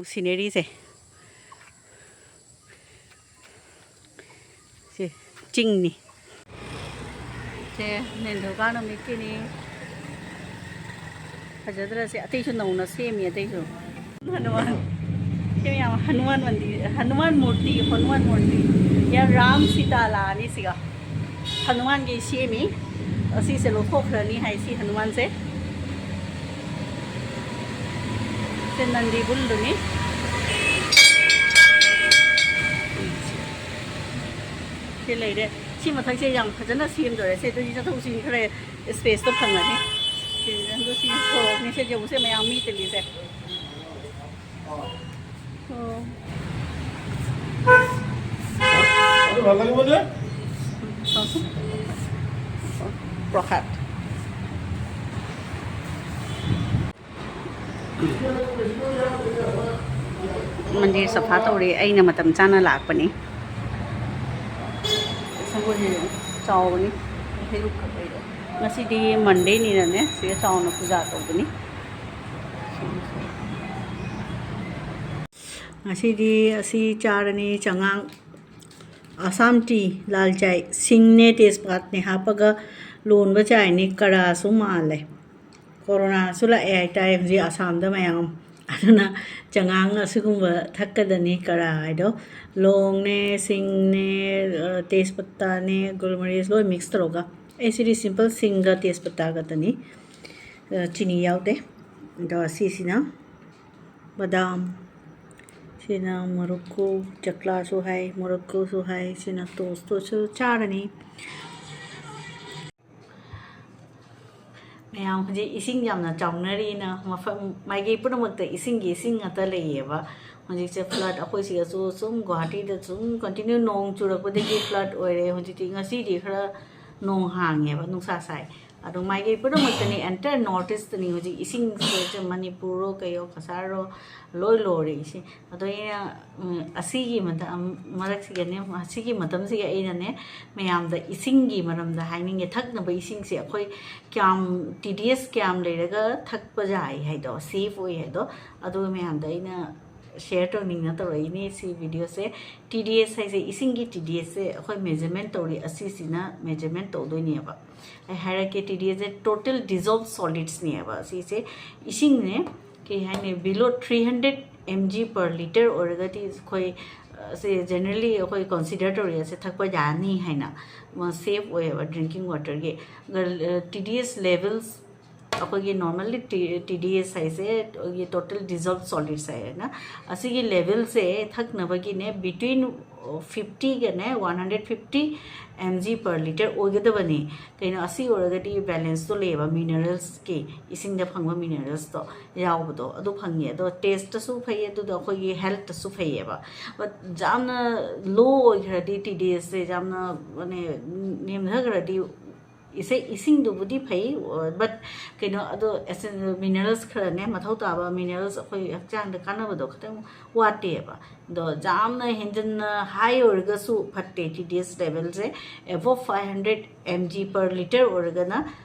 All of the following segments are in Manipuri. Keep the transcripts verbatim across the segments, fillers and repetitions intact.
ꯁꯤꯅꯔꯤꯁꯦ꯫ ꯁꯦ, ꯆꯤꯡꯅꯤ꯫ ꯁꯦ, ꯅꯤꯡꯊꯧꯀꯥ ꯅꯨꯃꯤꯠꯀꯤꯅꯤ꯫ ꯐꯖꯗ꯭ꯔꯁꯦ? ꯑꯇꯩꯁꯨ ꯅꯧꯅ ꯁꯦꯝꯃꯤ, ꯑꯇꯩꯁꯨ꯫ ꯍꯅꯨꯃꯥꯟ꯫ ꯁꯤ ꯃꯌꯥꯝ ꯍꯅꯨꯃꯥꯟ ꯃꯟꯗꯤꯔ, ꯍꯅꯨꯃꯥꯟ ꯃꯨꯔꯇꯤ, ꯍꯅꯨꯃꯥꯟ ꯃꯨꯔꯇꯤ꯫ ꯌꯥ, ꯔꯥꯝ ꯁꯤꯇꯥ ꯂꯥꯛꯑꯅꯤ ꯁꯤꯒ꯫ ꯍꯅꯨꯃꯥꯟꯒꯤ ꯁꯦꯝꯃꯤ꯫ ꯑꯁꯤꯁꯦ ꯂꯧꯊꯣꯛꯈ꯭ꯔꯅꯤ ꯍꯥꯏ, ꯁꯤ ꯍꯅꯨꯃꯥꯟꯁꯦ꯫ ꯁꯤ ꯅꯟꯗꯤ ꯕꯨꯜꯗꯨꯅꯤ꯫ ꯁꯤ ꯂꯩꯔꯦ꯫ ꯁꯤ ꯃꯊꯛꯁꯦ ꯌꯥꯝ ꯐꯖꯅ ꯁꯦꯝꯗꯣꯔꯦ꯫ ꯁꯤ ꯑꯗꯨꯗꯤ ꯆꯠꯊꯣꯛ ꯆꯠꯁꯤꯟ ꯈꯔ ꯏꯁꯄꯦꯁꯇꯣ ꯐꯪꯉꯅꯤ꯫ ꯁꯤ, ꯑꯗꯣ ꯁꯤ ꯁꯣꯔꯣꯛꯅꯤ꯫ ꯁꯤ ꯌꯦꯡꯉꯨꯁꯦ ꯃꯌꯥꯝ ꯃꯤ ꯇꯤꯜꯂꯤꯁꯦ꯫ ꯑꯣ꯫ ꯑꯗꯨ ꯍꯜꯂꯛꯏꯕꯅꯦ? ꯄ꯭ꯔꯈꯥꯠ꯫ ꯃꯟꯗꯤꯔ ꯁꯐꯥ ꯇꯧꯔꯤ꯫ ꯑꯩꯅ ꯃꯇꯝ ꯆꯥꯅ ꯂꯥꯛꯄꯅꯤ꯫ ꯁꯪꯒꯣꯏꯁꯦ ꯆꯥꯎꯕꯅꯤ꯫ ꯍꯩꯔꯨꯛ ꯈꯛ ꯂꯩꯔꯦ꯫ ꯉꯁꯤꯗꯤ ꯃꯟꯗꯦꯅꯤꯅꯅꯦ, ꯁꯤꯗ ꯆꯥꯎꯅ ꯄꯨꯖꯥ ꯇꯧꯕꯅꯤ꯫ ꯉꯁꯤꯗꯤ ꯑꯁꯤ ꯆꯥꯔꯅꯤ, ꯆꯉꯥꯡ, ꯑꯁꯥꯝ ꯇꯤ, ꯂꯥꯜ ꯆꯥꯏ, ꯁꯤꯡꯅꯦ, ꯇꯦꯖꯄꯥꯠꯅꯦ ꯍꯥꯞꯄꯒ ꯂꯣꯟꯕ ꯆꯥꯏꯅꯤ꯫ ꯀꯔꯥꯁꯨ ꯃꯥꯜꯂꯦ꯫ ꯀꯣꯔꯣꯅꯥꯁꯨ ꯂꯥꯛꯑꯦ ꯍꯥꯏꯇꯥꯔꯦ ꯍꯧꯖꯤꯛ ꯑꯁꯥꯝꯗ ꯃꯌꯥꯝ꯫ ꯑꯗꯨꯅ ꯆꯉꯥꯡ ꯑꯁꯤꯒꯨꯝꯕ ꯊꯛꯀꯗꯅꯤ꯫ ꯀꯔꯥ ꯍꯥꯏꯗꯣ ꯂꯣꯡꯅꯦ, ꯁꯤꯡꯅꯦ, ꯑ, ꯇꯦꯖꯄꯇꯥꯅꯦ, ꯒꯨꯜꯃꯔꯤꯁ ꯂꯣꯏ ꯃꯤꯛꯁ ꯇꯧꯔꯒ꯫ ꯑꯩ ꯁꯤꯗꯤ ꯁꯤꯝꯄꯜ ꯁꯤꯡꯒ ꯇꯦꯖꯄꯇꯥ ꯈꯛꯇꯅꯤ꯫ ꯑ, ꯆꯤꯅꯤ ꯌꯥꯎꯗꯦ꯫ ꯑꯗꯣ ꯁꯤꯁꯤꯅ ꯕꯗꯥꯝ, ꯁꯤꯅ ꯃꯣꯔꯣꯛꯀꯨ, ꯆꯀ꯭ꯂꯥꯁꯨ ꯍꯥꯏ, ꯃꯣꯔꯣꯛꯀꯨꯁꯨ ꯍꯥꯏ, ꯁꯤꯅ ꯇꯣꯁꯇꯨꯁꯨ ꯆꯥꯔꯅꯤ꯫ ꯃꯌꯥꯝ ꯍꯧꯖꯤꯛ ꯏꯁꯤꯡ ꯌꯥꯝꯅ ꯆꯥꯎꯅꯔꯤꯅ ꯃꯐꯝ ꯃꯥꯏꯀꯩ ꯄꯨꯝꯅꯃꯛꯇ ꯏꯁꯤꯡꯒꯤ ꯏꯁꯤꯡ ꯉꯥꯛꯇ ꯂꯩꯌꯦꯕ꯫ ꯍꯧꯖꯤꯛꯁꯦ ꯐ꯭ꯂꯠ ꯑꯩꯈꯣꯏ ꯁꯤꯗꯁꯨ ꯁꯨꯝ ꯒꯨꯍꯥꯇꯤꯗ ꯁꯨꯝ ꯀꯟꯇꯤꯅ꯭ꯌꯨ ꯅꯣꯡ ꯆꯨꯔꯛꯄꯗꯒꯤ ꯐ꯭ꯂꯠ ꯑꯣꯏꯔꯦ꯫ ꯍꯧꯖꯤꯛꯇꯤ ꯉꯁꯤꯗꯤ ꯈꯔ ꯅꯣꯡ ꯍꯥꯡꯉꯦꯕ, ꯅꯨꯡꯁꯥ ꯁꯥꯏ꯫ ꯑꯗꯣ ꯃꯥꯏꯀꯩ ꯄꯨꯝꯅꯃꯛꯇꯅꯤ, ꯑꯦꯟꯇꯔ ꯅꯣꯔꯠ ꯏꯁꯇꯅꯤ ꯍꯧꯖꯤꯛ ꯏꯁꯤꯡꯁꯦ, ꯃꯅꯤꯄꯨꯔꯔꯣ ꯀꯩꯌꯣ ꯀꯁꯥꯔꯔꯣ ꯂꯣꯏ ꯂꯣꯏꯔꯦ ꯏꯁꯤꯡ꯫ ꯑꯗꯣ ꯑꯩꯅ, ꯎꯝ, ꯑꯁꯤꯒꯤ ꯃꯇꯝ ꯃꯔꯛꯁꯤꯒꯅꯦ, ꯑꯁꯤꯒꯤ ꯃꯇꯝꯁꯤꯒ ꯑꯩꯅꯅꯦ ꯃꯌꯥꯝꯗ ꯏꯁꯤꯡꯒꯤ ꯃꯔꯝꯗ ꯍꯥꯏꯅꯤꯡꯉꯦ꯫ ꯊꯛꯅꯕ ꯏꯁꯤꯡꯁꯦ ꯑꯩꯈꯣꯏ ꯀꯌꯥꯝ ꯇꯤ ꯗꯤ ꯑꯦꯁ ꯀꯌꯥꯝ ꯂꯩꯔꯒ ꯊꯛꯄ ꯌꯥꯏ ꯍꯥꯏꯗꯣ, ꯁꯦꯐ ꯑꯣꯏ ꯍꯥꯏꯗꯣ, ꯑꯗꯨ ꯃꯌꯥꯝꯗ ꯑꯩꯅ ꯁꯤꯌꯔ ꯇꯧꯅꯤꯡꯅ ꯇꯧꯔꯛꯏꯅꯦ ꯁꯤ ꯚꯤꯗꯤꯑꯣꯁꯦ꯫ ꯇꯤ ꯗꯤ ꯑꯦꯁ ꯍꯥꯏꯁꯦ, ꯏꯁꯤꯡꯒꯤ ꯇꯤ ꯗꯤ ꯑꯦꯁꯁꯦ ꯑꯩꯈꯣꯏ ꯃꯦꯖꯔꯃꯦꯟ ꯇꯧꯔꯤ, ꯑꯁꯤꯁꯤꯅ ꯃꯦꯖꯔꯃꯦꯟ ꯇꯧꯗꯣꯏꯅꯦꯕ꯫ ꯑꯩ ꯍꯥꯏꯔꯛꯀꯦ, ꯇꯤ ꯗꯤ ꯑꯦꯁꯁꯦ ꯇꯣꯇꯦꯜ ꯗꯤꯖꯣꯜꯕ ꯁꯣꯂꯤꯗ꯭ꯁꯅꯦꯕ꯫ ꯁꯤꯁꯦ ꯏꯁꯤꯡꯅꯦ, ꯀꯩ ꯍꯥꯏꯅꯤ, below three hundred M G per litre ꯑꯣꯏꯔꯒꯗꯤ ꯑꯩꯈꯣꯏ, ꯑ, ꯁꯦ ꯖꯦꯅꯔꯦꯜꯂꯤ ꯑꯩꯈꯣꯏ ꯀꯟꯁꯤꯗꯔ ꯇꯧꯔꯤ, ꯑꯁꯦ ꯊꯛꯄ ꯌꯥꯅꯤ ꯍꯥꯏꯅ, ꯁꯦꯐ ꯑꯣꯏꯌꯦꯕ ꯗ꯭ꯔꯤꯡꯀꯤꯡ ꯋꯥꯇꯔꯒꯤ꯫ ꯇꯤ ꯗꯤ ꯑꯦꯁ ꯂꯦꯚꯦꯜꯁ, ꯑꯩꯈꯣꯏꯒꯤ ꯅꯣꯔꯃꯦꯜꯂꯤ ꯇꯤ ꯗꯤ ꯑꯦꯁ ꯍꯥꯏꯁꯦ ꯑꯩꯈꯣꯏꯒꯤ ꯇꯣꯇꯦꯜ ꯗꯤꯖꯣꯜꯕ ꯁꯣꯂꯤꯗ꯭ꯁ ꯍꯥꯏꯌꯦꯅ꯫ ꯑꯁꯤꯒꯤ ꯂꯦꯚꯦꯜꯁꯦ ꯊꯛꯅꯕꯒꯤꯅꯦ, ꯕꯤꯇ꯭ꯋꯤꯟ ꯐꯤꯐꯇꯤꯒꯅꯦ one hundred fifty M G per litre ꯑꯣꯏꯒꯗꯕꯅꯤ꯫ ꯀꯩꯅꯣ, ꯑꯁꯤ ꯑꯣꯏꯔꯒꯗꯤ ꯕꯦꯂꯦꯟꯁꯇꯣ ꯂꯩꯌꯦꯕ ꯃꯤꯅꯔꯦꯜꯁꯀꯤ, ꯏꯁꯤꯡꯗ ꯐꯪꯕ ꯃꯤꯅꯔꯦꯜꯁꯇꯣ ꯌꯥꯎꯕꯗꯣ ꯑꯗꯨ ꯐꯪꯉꯦ꯫ ꯑꯗꯣ ꯇꯦꯁꯇꯁꯨ ꯐꯩ, ꯑꯗꯨꯗ ꯑꯩꯈꯣꯏꯒꯤ ꯍꯦꯜꯠꯇꯁꯨ ꯐꯩꯌꯦꯕ꯫ ꯕꯠ ꯌꯥꯝꯅ ꯂꯣ ꯑꯣꯏꯈ꯭ꯔꯗꯤ ꯇꯤ ꯗꯤ ꯑꯦꯁꯁꯦ ꯌꯥꯝꯅ, ꯃꯥꯅꯦ, ꯅꯦꯝꯊꯈ꯭ꯔꯗꯤ ꯏꯁꯩ, ꯏꯁꯤꯡꯗꯨꯕꯨꯗꯤ ꯐꯩ, ꯕꯠ ꯀꯩꯅꯣ, ꯑꯗꯣ ꯃꯤꯅꯔꯦꯜꯁ ꯈꯔꯅꯦ, ꯃꯊꯧ ꯇꯥꯕ ꯃꯤꯅꯔꯦꯜꯁ ꯑꯩꯈꯣꯏ ꯍꯛꯆꯥꯡꯗ ꯀꯥꯟꯅꯕꯗꯣ ꯈꯤꯇꯪ ꯋꯥꯠꯇꯦꯕ꯫ ꯑꯗꯣ ꯌꯥꯝꯅ ꯍꯦꯟꯖꯟꯅ ꯍꯥꯏ ꯑꯣꯏꯔꯒꯁꯨ ꯐꯠꯇꯦ꯫ ꯇꯤ ꯗꯤ ꯑꯦꯁ ꯂꯦꯚꯦꯜꯁꯦ above five hundred M G per litre ꯑꯣꯏꯔꯒꯅ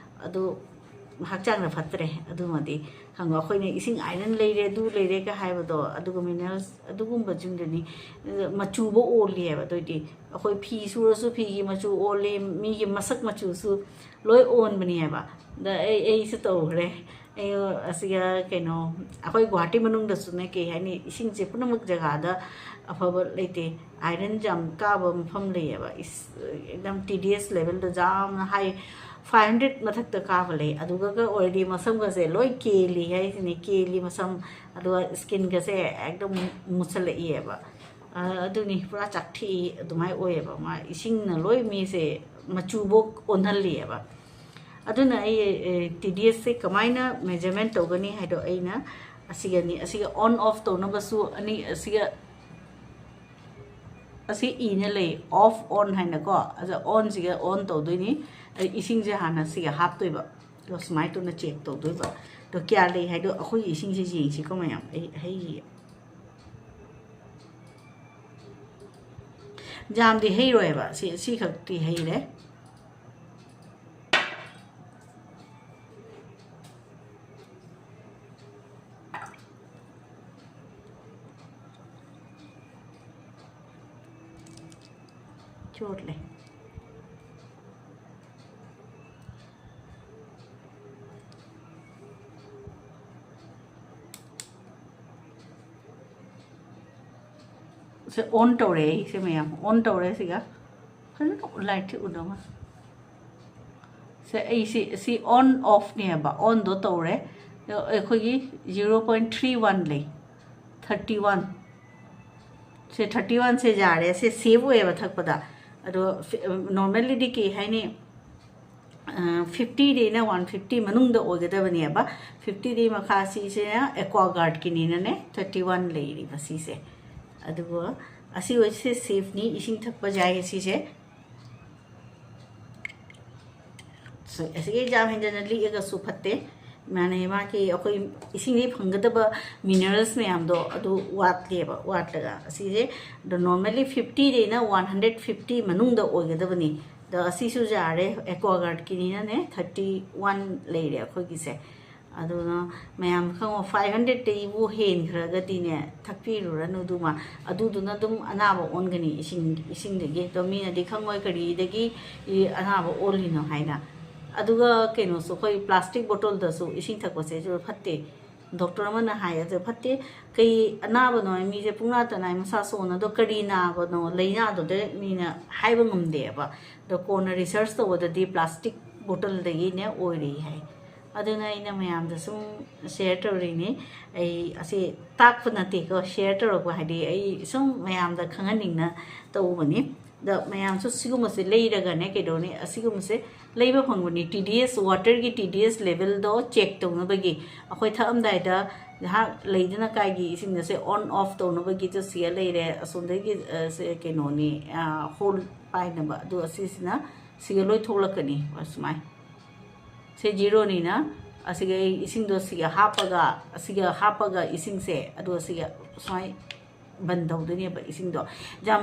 ꯑꯗꯨ ꯍꯛꯆꯥꯡꯗ ꯐꯠꯇ꯭ꯔꯦ꯫ ꯑꯗꯨꯃꯗꯤ ꯈꯪꯉꯣ, ꯑꯩꯈꯣꯏꯅ ꯏꯁꯤꯡ ꯑꯥꯏꯔꯟ ꯂꯩꯔꯦ, ꯑꯗꯨ ꯂꯩꯔꯦꯒ ꯍꯥꯏꯕꯗꯣ, ꯑꯗꯨꯒ ꯃꯤꯅꯔꯦꯜꯁ ꯑꯗꯨꯒꯨꯝꯕꯁꯤꯡꯗꯨꯅꯤ, ꯑ, ꯃꯆꯨꯕ ꯑꯣꯜꯂꯤ ꯍꯥꯏꯕ꯫ ꯑꯗꯨꯑꯣꯏꯗꯤ ꯑꯩꯈꯣꯏ ꯐꯤ ꯁꯨꯔꯁꯨ ꯐꯤꯒꯤ ꯃꯆꯨ ꯑꯣꯜꯂꯤ, ꯃꯤꯒꯤ ꯃꯁꯛ ꯃꯆꯨꯁꯨ ꯂꯣꯏ ꯑꯣꯟꯕꯅꯤ ꯍꯥꯏꯕ꯫ ꯑꯗ ꯑꯩ, ꯑꯩꯁꯨ ꯇꯧꯈ꯭ꯔꯦ꯫ ꯑꯩ ꯑꯁꯤꯒ ꯀꯩꯅꯣ, ꯑꯩꯈꯣꯏ ꯒꯨꯍꯥꯇꯤ ꯃꯅꯨꯡꯗꯁꯨꯅꯦ, ꯀꯩ ꯍꯥꯏꯅꯤ, ꯏꯁꯤꯡꯁꯦ ꯄꯨꯝꯅꯃꯛ ꯖꯒꯥꯗ ꯑꯐꯕ ꯂꯩꯇꯦ꯫ ꯑꯥꯏꯔꯟ ꯌꯥꯝ ꯀꯥꯕ ꯃꯐꯝ ꯂꯩꯌꯦꯕ, ꯏꯁ-, ꯑꯦꯛꯗꯝ ꯇꯤ ꯗꯤ ꯑꯦꯁ ꯂꯦꯚꯦꯜꯗ ꯌꯥꯝꯅ ꯍꯥꯏ, ꯐꯥꯏꯚ ꯍꯟꯗ꯭ꯔꯦꯠ ꯃꯊꯛꯇ ꯀꯥꯕ ꯂꯩ꯫ ꯑꯗꯨꯒꯒ ꯑꯣꯏꯔꯗꯤ ꯃꯁꯝꯒꯁꯦ ꯂꯣꯏ ꯀꯦꯜꯂꯤ ꯍꯥꯏꯁꯤꯅꯤ, ꯀꯦꯜꯂꯤ ꯃꯁꯝ, ꯑꯗꯨꯒ ꯁ꯭ꯀꯤꯟꯒꯁꯦ ꯑꯦꯛꯗꯝ ꯃꯨꯁꯜꯂꯛꯏꯑꯕ꯫ ꯑ, ꯑꯗꯨꯅꯤ, ꯄꯨꯔꯥ ꯆꯥꯛꯊꯦꯛꯏ ꯑꯗꯨꯃꯥꯏꯅ ꯑꯣꯏꯌꯦꯕ꯫ ꯃꯥ ꯏꯁꯤꯡꯅ ꯂꯣꯏ ꯃꯤꯁꯦ ꯃꯆꯨꯕꯣꯛ ꯑꯣꯟꯍꯜꯂꯤꯑꯕ꯫ ꯑꯗꯨꯅ ꯑꯩ, ꯑꯦ, ꯇꯤ ꯗꯤ ꯑꯦꯁꯁꯦ ꯀꯃꯥꯏꯅ ꯃꯦꯖꯔꯃꯦꯟ ꯇꯧꯒꯅꯤ ꯍꯥꯏꯗꯣ ꯑꯩꯅ ꯑꯁꯤꯒꯅꯤ, ꯑꯁꯤꯒ ꯑꯣꯟ ꯑꯣꯐ ꯇꯧꯅꯕꯁꯨ ꯑꯅꯤ, ꯑꯁꯤꯒ, ꯑꯁꯤ ꯏꯅ ꯂꯩ, ꯑꯣꯐ ꯑꯣꯟ ꯍꯥꯏꯅꯀꯣ꯫ ꯑꯗ ꯑꯣꯟꯁꯤꯒ ꯑꯣꯟ ꯇꯧꯗꯣꯏꯅꯤ꯫ ꯑꯗ ꯏꯁꯤꯡꯁꯦ ꯍꯥꯟꯅ ꯁꯤꯒ ꯍꯥꯞꯇꯣꯏꯕ, ꯑꯗꯣ ꯁꯨꯃꯥꯏꯅ ꯇꯧꯅ ꯆꯦꯛ ꯇꯧꯗꯣꯏꯕ꯫ ꯑꯗꯣ ꯀꯌꯥ ꯂꯩ ꯍꯥꯏꯗꯣ ꯑꯩꯈꯣꯏꯒꯤ ꯏꯁꯤꯡꯁꯦ ꯌꯦꯡꯁꯤꯀꯣ ꯃꯌꯥꯝ꯫ ꯑꯩ, ꯑꯩꯒꯤ ꯌꯥꯝꯗꯤ ꯍꯩꯔꯣꯏꯕ, ꯁꯤ, ꯁꯤꯈꯛꯇꯤ ꯍꯩꯔꯦ꯫ ꯆꯣꯠꯂꯦ꯫ ꯁꯦ ꯑꯣꯟ ꯇꯧꯔꯦ ꯑꯩꯁꯦ ꯃꯌꯥꯝ, ꯑꯣꯟ ꯇꯧꯔꯦ꯫ ꯁꯤꯒ ꯐꯖꯅ ꯂꯥꯏꯠꯁꯦ ꯎꯗꯧ ꯃꯥꯜꯂꯦ꯫ ꯁꯦ ꯑꯩꯁꯤ, ꯁꯤ ꯑꯣꯟ ꯑꯣꯐꯅꯦꯕ, ꯑꯣꯟꯗꯣ ꯇꯧꯔꯦ꯫ ꯑꯗꯣ ꯑꯩꯈꯣꯏꯒꯤ ꯖꯤꯔꯣ ꯄꯣꯏꯟ ꯊ꯭ꯔꯤ ꯋꯥꯟ ꯂꯩ꯫ Thirty one. ꯁꯦ ꯊꯥꯔꯇꯤ ꯋꯥꯟꯁꯦ ꯌꯥꯔꯦ꯫ ꯁꯦ ꯁꯦꯐ ꯑꯣꯏꯌꯦꯕ ꯊꯛꯄꯗ꯫ ꯑꯗꯣ ꯐꯤ-, ꯅꯣꯔꯃꯦꯜꯂꯤꯗꯤ ꯀꯩ ꯍꯥꯏꯅꯤ, ꯐꯤꯐꯇꯤꯗꯩꯅ ꯋꯥꯟ ꯐꯤꯐꯇꯤ ꯃꯅꯨꯡꯗ ꯑꯣꯏꯒꯗꯕꯅꯦꯕ꯫ ꯐꯤꯐꯇꯤꯗꯩ ꯃꯈꯥ ꯁꯤꯁꯤꯅ ꯑꯦꯀ꯭ꯋꯥꯒꯥꯔꯗꯀꯤꯅꯤꯅꯅꯦ, ꯊꯥꯔꯇꯤ ꯋꯥꯟ ꯂꯩꯔꯤꯕ ꯁꯤꯁꯦ꯫ ꯑꯗꯨꯒ ꯑꯁꯤ ꯑꯣꯏꯁꯦ ꯁꯦꯐꯅꯤ, ꯏꯁꯤꯡ ꯊꯛꯄ ꯌꯥꯏ ꯁꯤꯁꯦ꯫ ꯁ-, ꯑꯁꯤꯒꯤ ꯌꯥꯝ ꯍꯦꯟꯖꯟꯅ ꯂꯤꯛꯑꯒꯁꯨ ꯐꯠꯇꯦ꯫ ꯃꯥꯅꯦ, ꯃꯥꯒꯤ ꯑꯩꯈꯣꯏ ꯏꯁꯤꯡꯗꯒꯤ ꯐꯪꯒꯗꯕ ꯃꯤꯅꯔꯦꯜꯁ ꯃꯌꯥꯝꯗꯣ ꯑꯗꯨ ꯋꯥꯠꯂꯦꯕ, ꯋꯥꯠꯂꯒ ꯑꯁꯤꯁꯦ꯫ ꯑꯗꯣ ꯅꯣꯔꯃꯦꯜꯂꯤ ꯐꯤꯐꯇꯤꯗꯩꯅ ꯋꯥꯟ ꯍꯟꯗ꯭ꯔꯦꯠ ꯐꯤꯐꯇꯤ ꯃꯅꯨꯡꯗ ꯑꯣꯏꯒꯗꯕꯅꯤ꯫ ꯑꯗꯣ ꯑꯁꯤꯁꯨ ꯌꯥꯔꯦ, ꯑꯦꯀ꯭ꯋꯥꯒꯥꯔꯗꯀꯤꯅꯤꯅꯅꯦ, ꯊꯥꯔꯇꯤ ꯋꯥꯟ ꯂꯩꯔꯦ ꯑꯩꯈꯣꯏꯒꯤꯁꯦ꯫ ꯑꯗꯨꯅ ꯃꯌꯥꯝ ꯈꯪꯉꯣ, ꯐꯥꯏꯚ ꯍꯟꯗ꯭ꯔꯦꯠꯇꯒꯤꯕꯨ ꯍꯦꯟꯈ꯭ꯔꯒꯗꯤꯅꯦ, ꯊꯛꯄꯤꯔꯨꯔꯅꯨ ꯑꯗꯨꯃ꯫ ꯑꯗꯨꯗꯨꯅ ꯑꯗꯨꯝ ꯑꯅꯥꯕ ꯑꯣꯟꯒꯅꯤ ꯏꯁꯤꯡ, ꯏꯁꯤꯡꯗꯒꯤ꯫ ꯑꯗꯣ ꯃꯤꯅꯗꯤ ꯈꯪꯉꯣꯏ ꯀꯔꯤꯗꯒꯤ ꯏ-, ꯑꯅꯥꯕ ꯑꯣꯜꯂꯤꯅꯣ ꯍꯥꯏꯅ꯫ ꯑꯗꯨꯒ ꯀꯩꯅꯣꯁꯨ, ꯑꯩꯈꯣꯏ ꯄ꯭ꯂꯥꯁꯇꯤꯛ ꯕꯣꯇꯜꯗꯁꯨ ꯏꯁꯤꯡ ꯊꯛꯄꯁꯦꯁꯨ ꯐꯠꯇꯦ꯫ ꯗꯣꯛꯇꯔ ꯑꯃꯅ ꯍꯥꯏ, ꯑꯗꯨ ꯐꯠꯇꯦ꯫ ꯀꯩ ꯑꯅꯥꯕꯅꯣ ꯍꯥꯏ, ꯃꯤꯁꯦ ꯄꯨꯡꯅꯥ ꯇꯅꯥꯏ, ꯃꯁꯥ ꯁꯣꯟꯅ, ꯑꯗꯣ ꯀꯔꯤ ꯅꯥꯕꯅꯣ, ꯂꯥꯏꯅꯥꯗꯨꯗ ꯃꯤꯅ ꯍꯥꯏꯕ ꯉꯝꯗꯦꯕ꯫ ꯑꯗꯣ ꯀꯣꯟꯅ ꯔꯤꯁꯔꯁ ꯇꯧꯕꯗꯗꯤ ꯄ꯭ꯂꯥꯁꯇꯤꯛ ꯕꯣꯇꯜꯗꯒꯤꯅꯦ ꯑꯣꯏꯔꯦ ꯍꯥꯏ꯫ ꯑꯗꯨꯅ ꯑꯩꯅ ꯃꯌꯥꯝꯗ ꯁꯨꯝ ꯁꯤꯌꯔ ꯇꯧꯔꯤꯅꯤ꯫ ꯑꯩ ꯑꯁꯤ ꯇꯥꯛꯄ ꯅꯠꯇꯦꯀꯣ, ꯁꯤꯌꯔ ꯇꯧꯔꯛꯄ ꯍꯥꯏꯗꯤ ꯑꯩ ꯁꯨꯝ ꯃꯌꯥꯝꯗ ꯈꯪꯍꯟꯅꯤꯡꯅ ꯇꯧꯕꯅꯤ꯫ ꯑꯗ ꯃꯌꯥꯝꯁꯨ ꯁꯤꯒꯨꯝꯕꯁꯦ ꯂꯩꯔꯒꯅꯦ, ꯀꯩꯗꯧꯅꯤ, ꯑꯁꯤꯒꯨꯝꯕꯁꯦ ꯂꯩꯕ ꯐꯪꯕꯅꯤ꯫ ꯇꯤ ꯗꯤ ꯑꯦꯁ, ꯋꯥꯇꯔꯒꯤ ꯇꯤ ꯗꯤ ꯑꯦꯁ ꯂꯦꯚꯦꯜꯗꯣ ꯆꯦꯛ ꯇꯧꯅꯕꯒꯤ, ꯑꯩꯈꯣꯏ ꯊꯛꯑꯝꯗꯥꯏꯗ ꯉꯥꯏꯍꯥꯛ ꯂꯩꯗꯅ ꯀꯥꯏꯒꯤ ꯏꯁꯤꯡ ꯑꯁꯦ ꯑꯣꯟ ꯑꯣꯐ ꯇꯧꯅꯕꯒꯤꯗꯨ ꯁꯤꯒ ꯂꯩꯔꯦ꯫ ꯑꯁꯣꯝꯗꯒꯤ, ꯑ, ꯁꯦ ꯀꯩꯅꯣꯅꯤ, ꯑ, ꯍꯣꯜ ꯄꯥꯏꯅꯕ꯫ ꯑꯗꯨ ꯑꯁꯤꯁꯤꯅ ꯁꯤꯒ ꯂꯣꯏ ꯊꯣꯛꯂꯛꯀꯅꯤ꯫ ꯁꯨꯃꯥꯏ꯫ ꯁꯦ ꯖꯤꯔꯣꯅꯤꯅ ꯑꯁꯤꯒ ꯑꯩ ꯏꯁꯤꯡꯗꯣ ꯁꯤꯒ ꯍꯥꯞꯄꯒ, ꯑꯁꯤꯒ ꯍꯥꯞꯄꯒ ꯏꯁꯤꯡꯁꯦ, ꯑꯗꯨꯒ ꯁꯤꯒ ꯁꯨꯃꯥꯏ ꯕꯟ ꯇꯧꯗꯣꯏꯅꯦꯕ ꯏꯁꯤꯡꯗꯣ꯫ ꯌꯥꯝ,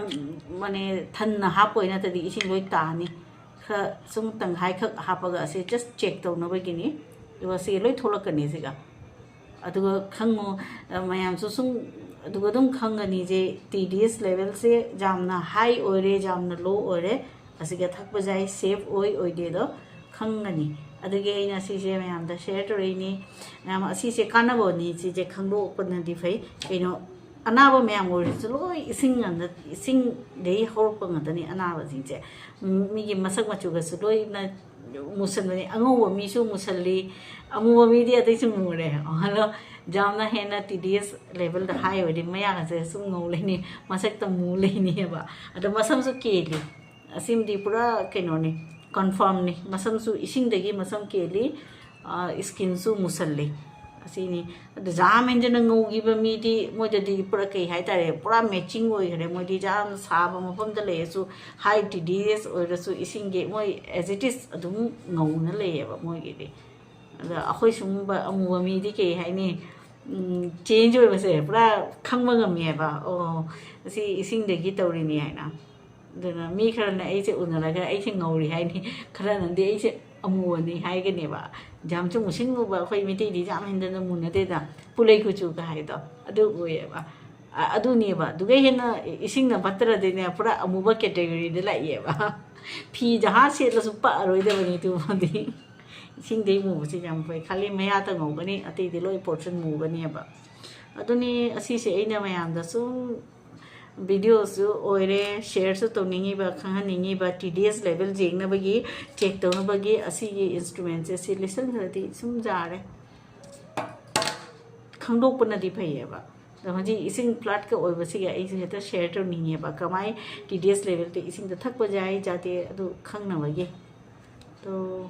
ꯃꯥꯅꯦ, ꯊꯟꯅ ꯍꯥꯞꯄꯣꯏ, ꯅꯠꯇ꯭ꯔꯗꯤ ꯏꯁꯤꯡ ꯂꯣꯏ ꯇꯥꯅꯤ꯫ ꯈꯔ ꯁꯨꯝ ꯇꯪꯈꯥꯏꯈꯛ ꯍꯥꯞꯄꯒ ꯑꯁꯤ ꯖꯁ ꯆꯦꯛ ꯇꯧꯅꯕꯒꯤꯅꯤ꯫ ꯑꯗꯨꯒ ꯁꯤ ꯂꯣꯏ ꯊꯣꯛꯂꯛꯀꯅꯤ ꯁꯤꯒ꯫ ꯑꯗꯨꯒ ꯈꯪꯉꯣ, ꯑ, ꯃꯌꯥꯝꯁꯨ ꯁꯨꯝ ꯑꯗꯨꯒ ꯑꯗꯨꯝ ꯈꯪꯒꯅꯤ ꯁꯦ, ꯇꯤ ꯗꯤ ꯑꯦꯁ ꯂꯦꯚꯦꯜꯁꯦ ꯌꯥꯝꯅ ꯍꯥꯏ ꯑꯣꯏꯔꯦ, ꯌꯥꯝꯅ ꯂꯣ ꯑꯣꯏꯔꯦ, ꯑꯁꯤꯒ ꯊꯛꯄꯁꯦ ꯑꯩ ꯁꯦꯐ ꯑꯣꯏ ꯑꯣꯏꯗꯦꯗꯣ ꯈꯪꯒꯅꯤ꯫ ꯑꯗꯨꯒꯤ ꯑꯩꯅ ꯁꯤꯁꯦ ꯃꯌꯥꯝꯗ ꯁꯤꯌꯔ ꯇꯧꯔꯛꯏꯅꯤ꯫ ꯃꯌꯥꯝ ꯑꯁꯤꯁꯦ ꯀꯥꯟꯅꯕꯅꯤ, ꯁꯤꯁꯦ ꯈꯪꯗꯣꯛꯄꯅꯗꯤ ꯐꯩ꯫ ꯀꯩꯅꯣ, ꯑꯅꯥꯕ ꯃꯌꯥꯝ ꯑꯣꯏꯔꯁꯨ ꯂꯣꯏ ꯏꯁꯤꯡ ꯉꯥꯛꯇ, ꯏꯁꯤꯡꯗꯒꯤ ꯍꯧꯔꯛꯄ ꯉꯥꯛꯇꯅꯤ ꯑꯅꯥꯕꯁꯤꯡꯁꯦ꯫ ꯎꯝ, ꯃꯤꯒꯤ ꯃꯁꯛ ꯃꯆꯨꯒꯁꯨ ꯂꯣꯏꯅ ꯃꯨꯁꯟꯕꯅꯤ꯫ ꯑꯉꯧꯕ ꯃꯤꯁꯨ ꯃꯨꯁꯜꯂꯤ, ꯑꯃꯨꯕ ꯃꯤꯗꯤ ꯑꯇꯩꯁꯨ ꯃꯨꯔꯦ꯫ ꯑꯗꯣ ꯌꯥꯝꯅ ꯍꯦꯟꯅ ꯇꯤ ꯗꯤ ꯑꯦꯁ ꯂꯦꯚꯦꯜꯗ ꯍꯥꯏ ꯑꯣꯏꯔꯗꯤ ꯃꯌꯥꯒꯁꯦ ꯁꯨꯝ ꯉꯧ ꯂꯩꯅꯤ, ꯃꯁꯛꯇ ꯃꯨ ꯂꯩꯅꯤꯕ꯫ ꯑꯗꯣ ꯃꯁꯝꯁꯨ ꯀꯦꯜꯂꯤ꯫ ꯑꯁꯤꯃꯗꯤ ꯄꯨꯔꯥ ꯀꯩꯅꯣꯅꯤ, ꯀꯟꯐꯥꯔꯝꯅꯤ꯫ ꯃꯁꯝꯁꯨ ꯏꯁꯤꯡꯗꯒꯤ ꯃꯁꯝ ꯀꯦꯜꯂꯤ, ꯏꯁꯀꯤꯟꯁꯨ ꯃꯨꯁꯜꯂꯤ꯫ ꯑꯁꯤꯅꯤ꯫ ꯑꯗꯨ ꯌꯥꯝ ꯍꯦꯟꯖꯟꯅ ꯉꯧꯈꯤꯕ ꯃꯤꯗꯤ, ꯃꯣꯏꯗꯗꯤ ꯄꯨꯔꯥ ꯀꯩ ꯍꯥꯏꯇꯥꯔꯦ, ꯄꯨꯔꯥ ꯃꯦꯆꯤꯡ ꯑꯣꯏꯈ꯭ꯔꯦ꯫ ꯃꯣꯏꯗꯤ ꯌꯥꯝ ꯁꯥꯕ ꯃꯐꯝꯗ ꯂꯩꯔꯁꯨ, ꯍꯥꯏ ꯇꯤ ꯗꯤ ꯑꯦꯁ ꯑꯣꯏꯔꯁꯨ, ꯏꯁꯤꯡꯒꯤ ꯃꯣꯏ as it is ꯑꯗꯨꯝ ꯉꯧꯅ ꯂꯩꯌꯦꯕ ꯃꯣꯏꯒꯤꯗꯤ꯫ ꯑꯗ ꯑꯩꯈꯣꯏ ꯁꯨꯝꯕ ꯑꯃꯨꯕ ꯃꯤꯗꯤ ꯀꯩ ꯍꯥꯏꯅꯤ, ꯆꯦꯟꯖ ꯑꯣꯏꯕꯁꯦ ꯄꯨꯔꯥ ꯈꯪꯕ ꯉꯝꯃꯦꯕ, ꯑꯣ, ꯑꯁꯤ ꯏꯁꯤꯡꯗꯒꯤ ꯇꯧꯔꯤꯅꯤ ꯍꯥꯏꯅ꯫ ꯑꯗꯨꯅ ꯃꯤ ꯈꯔꯅ ꯑꯩꯁꯦ ꯎꯅꯔꯒ ꯑꯩꯁꯦ ꯉꯧꯔꯤ ꯍꯥꯏꯅꯤ, ꯈꯔꯅꯗꯤ ꯑꯩꯁꯦ ꯑꯃꯨꯕꯅꯤ ꯍꯥꯏꯒꯅꯦꯕ꯫ ꯌꯥꯝꯁꯨ ꯃꯨꯁꯤꯟ ꯃꯨꯕ, ꯑꯩꯈꯣꯏ ꯃꯩꯇꯩꯗꯤ ꯌꯥꯝ ꯍꯦꯟꯗꯅ ꯃꯨꯅꯗꯦꯗ, ꯄꯨꯂꯩ ꯀꯨꯆꯨꯒ ꯍꯥꯏꯗꯣ ꯑꯗꯨ ꯑꯣꯏꯌꯦꯕ꯫ ꯑ-, ꯑꯗꯨꯅꯦꯕ꯫ ꯑꯗꯨꯒ ꯍꯦꯟꯅ ꯏꯁꯤꯡꯅ ꯐꯠꯇ꯭ꯔꯗꯤꯅꯦ, ꯄꯨꯔꯥ ꯑꯃꯨꯕ ꯀꯦꯇꯦꯒꯣꯔꯤꯗ ꯂꯥꯛꯑꯦꯕ꯫ ꯐꯤ ꯖꯍꯥ ꯁꯦꯠꯂꯁꯨ ꯄꯛꯑꯔꯣꯏꯗꯕꯅꯤ ꯑꯗꯨꯃꯗꯤ꯫ ꯏꯁꯤꯡꯗꯩ ꯃꯨꯕꯁꯦ ꯌꯥꯝ ꯐꯩ꯫ ꯈꯥꯂꯤ ꯃꯌꯥꯗ ꯉꯧꯒꯅꯤ, ꯑꯇꯩꯗꯤ ꯂꯣꯏ ꯄꯣꯔꯁꯟ ꯃꯨꯒꯅꯦꯕ꯫ ꯑꯗꯨꯅꯤ, ꯑꯁꯤꯁꯦ ꯑꯩꯅ ꯃꯌꯥꯝꯗ ꯁꯨꯝ ꯚꯤꯗꯤꯑꯣꯁꯨ ꯑꯣꯏꯔꯦ, ꯁꯤꯌꯔꯁꯨ ꯇꯧꯅꯤꯡꯉꯤꯕ, ꯈꯪꯍꯟꯅꯤꯡꯉꯤꯕ, ꯇꯤ ꯗꯤ ꯑꯦꯁ ꯂꯦꯚꯦꯜ ꯌꯦꯡꯅꯕꯒꯤ, ꯆꯦꯛ ꯇꯧꯅꯕꯒꯤ ꯑꯁꯤꯒꯤ ꯏꯟꯁꯇ꯭ꯔꯨꯃꯦꯟꯁꯦ ꯁꯤ ꯂꯤꯁꯟ ꯈꯔꯗꯤ ꯁꯨꯝ ꯌꯥꯔꯦ꯫ ꯈꯪꯗꯣꯛꯄꯅꯗꯤ ꯐꯩꯌꯦꯕ꯫ ꯑꯗꯣ ꯍꯧꯖꯤꯛ ꯏꯁꯤꯡ ꯐ꯭ꯂꯠꯀ ꯑꯣꯏꯕꯁꯤꯒ ꯑꯩꯁꯦ ꯍꯦꯛꯇ ꯁꯤꯌꯔ ꯇꯧꯅꯤꯡꯉꯦꯕ, ꯀꯃꯥꯏ ꯇꯤ ꯗꯤ ꯑꯦꯁ ꯂꯦꯚꯦꯜꯗ ꯏꯁꯤꯡꯗ ꯊꯛꯄ ꯌꯥꯏ ꯌꯥꯗꯦ ꯑꯗꯨ ꯈꯪꯅꯕꯒꯤ꯫ ꯑꯗꯣ